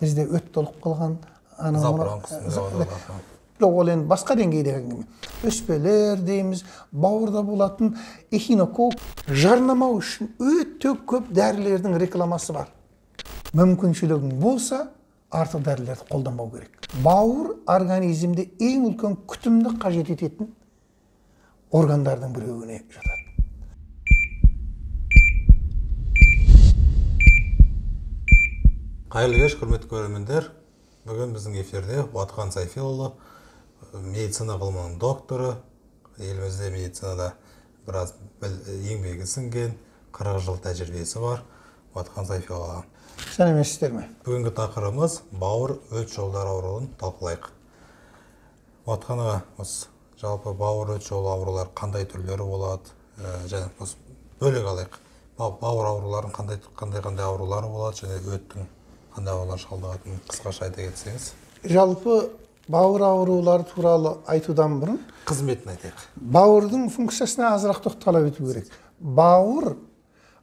Бізде өт толып қалған ол енді басқа деңгейдегі әңгіме. Өспелер дейміз, бауырда болатын эхинококк. Жарнама үшін өте көп дәрілердің рекламасы бар. Мүмкіншілігің болса, артық дәрілерді қолданбау керек. Бауыр организмде ең үлкен күтімді қажет ететін органдардың біреуіне жатады. Қайырлы кеш, құрметті көрермендер. Бүгін біздің эфирде Уатқан Сайфилұлы, медицина ғылымының докторы, елімізде медицинада біраз еңбегі сіңген, 40 жыл тәжірибесі бар Уатқан Сайфилұлы. Сәлеметсіздер ме? Бүгінгі тақырыбымыз бауыр өт жолдары ауруын талқылайық. Уатқан аға, осы жалпы бауыр өт жолы аурулары қандай түрлері болады, және осы бөлек алайық. Бауыр ауруларының қандай аурулары болады және өттің қандай аурулар шалдығатынын қысқаша айта кетсеңіз. Жалпы бауыр аурулары туралы айтудан бұрын қызметін айтайық. Бауырдың функциясына азырақ тоқтала өту керек. Бауыр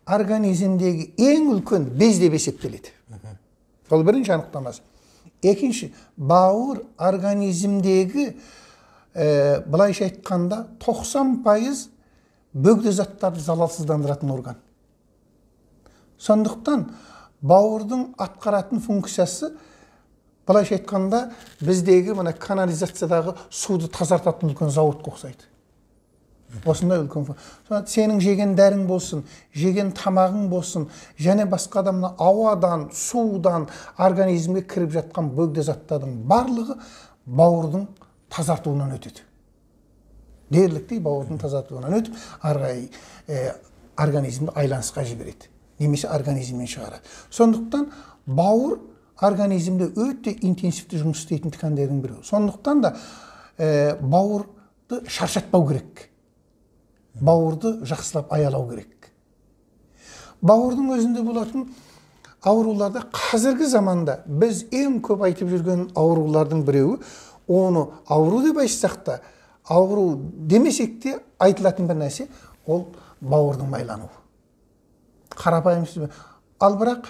организмдегі ең үлкен без деп есептеледі. Ол бірінші анықтамасы. Екінші, бауыр организмдегі былайша айтқанда 90% бөгде заттарды залалсыздандыратын орган. Сондықтан бауырдың атқаратын функциясы былайша айтқанда біздегі мына канализациядағы суды тазартатын үлкен зауытқа ұқсайды. Осындай үлкен функция. Сенің жеген дәрің болсын, жеген тамағың болсын, және басқа да мына ауадан, судан организмге кіріп жатқан бөгде заттардың барлығы бауырдың тазартуынан өтеді. Дерліктей бауырдың тазартуынан өтіп, ары қарай организмді айланысқа жібереді, немесе организмнен шығарады. Сондықтан бауыр организмде өте интенсивті жұмыс істейтін ткандердің біреуі. Сондықтан да бауырды шаршатпау керек. Бауырды жақсылап аялау керек. Бауырдың өзінде болатын ауруларда қазіргі заманда біз ең көп айтып жүрген аурулардың біреуі, оны ауру деп айтсақ та, ауру демесек те айтылатын бір нәрсе, ол бауырдың майлануы. Қарапайым сөзбен. Ал бірақ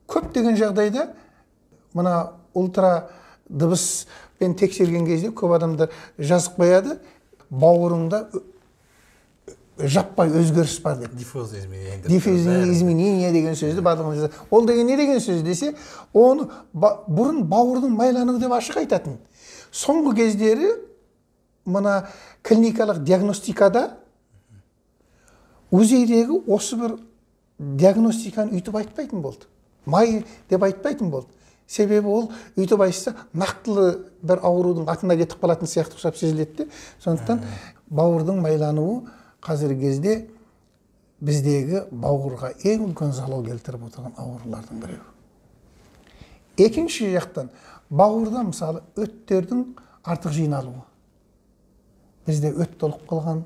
көптеген жағдайда мына ультра дыбыспен тексерген кезде көп адамдар жазып қояды, бауырыңда жаппай өзгеріс бар деп. Диффузный изменение. Диффузный изменение деген сөзді барлығымыз жазады. Ол деген не деген сөз десе, оны бұрын бауырдың майлануы деп ашық айтатын. Соңғы кездері мына клиникалық диагностикада УЗИ-дегі осы бір диагностиканы үйтіп айтпайтын болды. Май деп айтпайтын болды. Себебі ол үйтіп айтса, нақтылы бір аурудың атына кетіп қалатын сияқты ұқсап сезіледі де. Сондықтан бауырдың майлануы қазіргі кезде біздегі бауырға ең үлкен залал келтіріп отырған аурулардың біреуі. Екінші жақтан бауырда мысалы өттердің артық жиналуы. Бізде өт толып қалған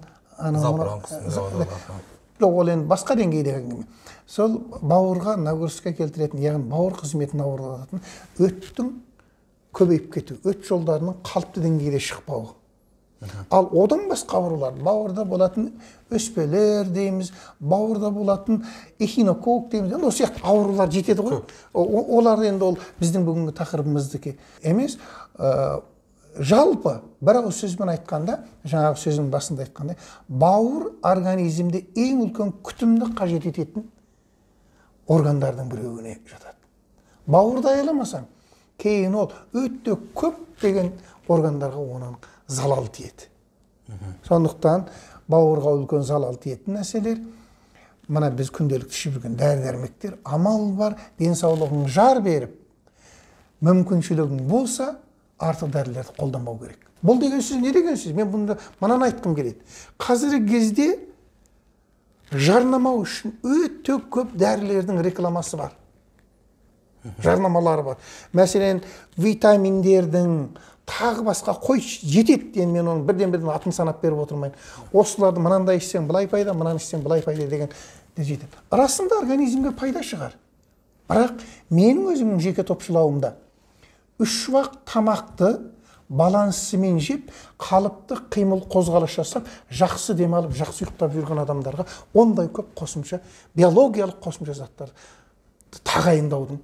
ол енді басқа деңгейдегі әңгіме. Сол бауырға нагрузка келтіретін, яғни бауыр қызметін ауырлататын өттің көбейіп кетуі, өт жолдарының қалыпты деңгейде шықпауы. Ал одан басқа аурулар, бауырда болатын өспелер дейміз, бауырда болатын эхинококк дейміз, енді осы сияқты аурулар жетеді ғой. Олар енді ол біздің бүгінгі тақырыбымыздікі емес. Жалпы бір ауыз сөзбен айтқанда, жаңағы сөздің басында айтқандай, бауыр организмде ең үлкен күтімді қажет ететін органдардың біреуіне жатады. Бауырды аяламасаң, кейін ол өте көптеген органдарға оның залал тиеді. Сондықтан бауырға үлкен залал тиетін нәрселер, мына біз күнделікті ішіп жүрген дәрі-дәрмектер, амал бар, денсаулығың жар беріп, мүмкіншілігің болса, артық дәрілерді қолданбау керек. Бұл деген сөз не деген сөз? Мен бұны мынаны айтқым келеді. Қазіргі кезде жарнама үшін өте көп дәрілердің рекламасы бар. Жарнамалары бар. Мәселен, витаминдердің, тағы басқа қой жетеді, енді мен оның бірден-бірден атын санап беріп отырмайын. Осыларды мынандай ішсең былай пайда, мынаны ішсең былай пайда деген жетеді. Расында организмге пайда шығар. Бірақ менің өзімнің жеке топшылауымда үш уақыт тамақты балансымен жеп, қалыпты қимыл қозғалыс жасап, жақсы демалып, жақсы ұйықтап жүрген адамдарға ондай көп қосымша, биологиялық қосымша заттар тағайындаудың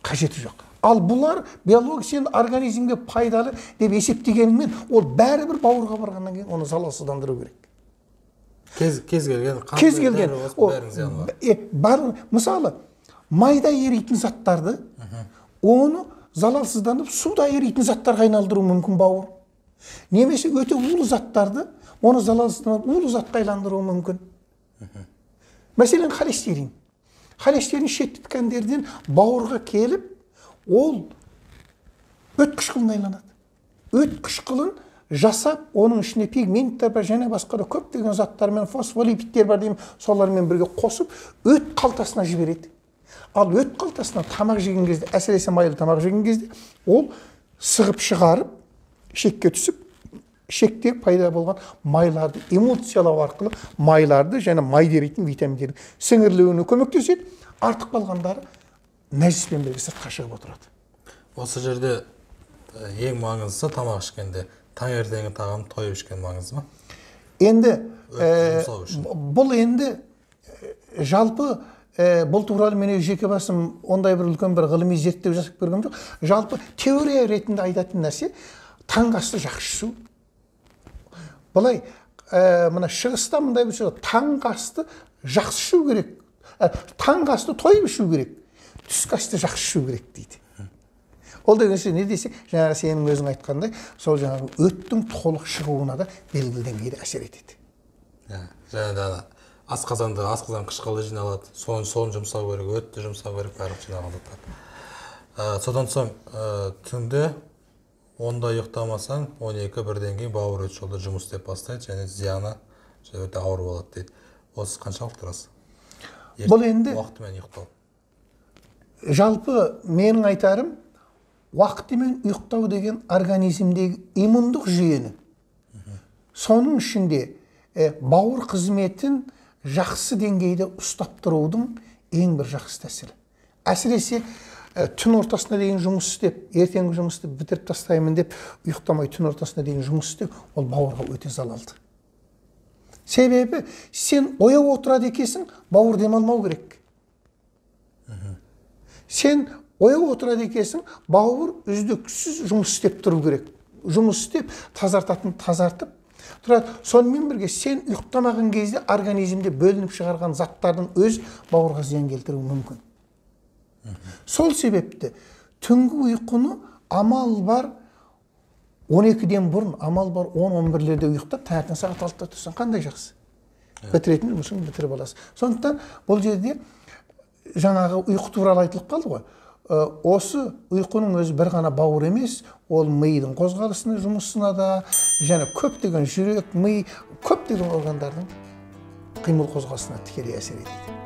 қажеті жоқ. Ал бұлар биология сен организмге пайдалы деп есептегеніңмен, ол бәрібір бауырға барғаннан кейін оны залалсыздандыру керек. Кез келген кез келген бар. Мысалы, майда еритін заттарды оны залалсыздандырып суда еритін заттарға айналдыру мүмкін бауыр. Немесе өте улы заттарды оны залалсыздандырып улы затқа айландыруы мүмкін. Мәселен, холестерин. Холестерин шетті ткандерден бауырға келіп, ол өт қышқылына айланады. Өт қышқылын жасап, оның ішінде пигменттер бар, және басқа да көптеген заттармен, фосфолипидтер бар деймін, солармен бірге қосып, өт қалтасына жібереді. Ал өт қалтасына тамақ жеген кезде, әсіресе майлы тамақ жеген кезде, ол сығып шығарып, ішекке түсіп, ішекте пайда болған майларды эмульсиялау арқылы майларды және майды еритін витаминдердің сіңірілуіне көмектеседі. Артық қалғандары нәжіспен бірге сыртқа шығып отырады. Осы жерде ең маңыздысы тамақ ішкенде таңертеңгі тағам тойып ішкен маңызды ма? Енді бұл енді жалпы бұл туралы мен жеке басым ондай бір үлкен бір ғылыми зерттеу жасап көргенім жоқ. Жалпы теория ретінде айтатын нәрсе таңғы асты жақсы ішу. Былай мына шығыста мындай бір сөз, таңғы асты жақсы ішу керек, таңғы асты тойып ішу керек, түскі асты жақсы ішу керек дейді. Ол деген сөз не десе, жаңағы сенің өзің айтқандай, сол жаңағы өттің толық шығуына да белгілі деңгейде әсер етеді. Және де асқазанда асқазан қышқылы жиналады, соны жұмсау керек, өтті жұмсау керек, барлық жиналған заттар. Содан соң түнде 10-да ұйықтамасаң, 12-1-ден кейін бауыр өт жолда жұмыс істеп бастайды, және зияны өте ауыр болады дейді. Осы қаншалықты рас? Бұл енді уақытымен ұйықтау. Жалпы менің айтарым, уақытымен ұйықтау деген организмдегі иммундық жүйені, соның ішінде бауыр қызметін жақсы деңгейде ұстап тұрудың ең бір жақсы тәсілі. Әсіресе түн ортасына дейін жұмыс істеп, ертеңгі жұмысты бітіріп тастаймын деп ұйықтамай түн ортасына дейін жұмыс істеу, ол бауырға өте залалды. Себебі сен ояу отырады екенсің, бауыр демалмау керек. Сен ояу отырады екенсің, бауыр үздіксіз жұмыс істеп тұру керек. Жұмыс істеп, тазартатын тазартып тұрады. Сонымен бірге сен ұйықтамаған кезде организмде бөлініп шығарған заттардың өз бауырға зиян келтіруі мүмкін. Сол себепті түнгі ұйқыны амал бар 12-ден бұрын, амал бар 10-11-лерде ұйықтап, таңертең сағат 6-да тұрсаң қандай жақсы. Бітіретін жұмысыңды бітіріп аласың. Сондықтан бұл жерде жаңағы ұйқы туралы айтылып қалды ғой. Осы ұйқының өзі бір ғана бауыр емес, ол мидың қозғалысына, жұмысына да, және көптеген жүрек, ми, көптеген органдардың қимыл қозғалысына тікелей әсер етеді.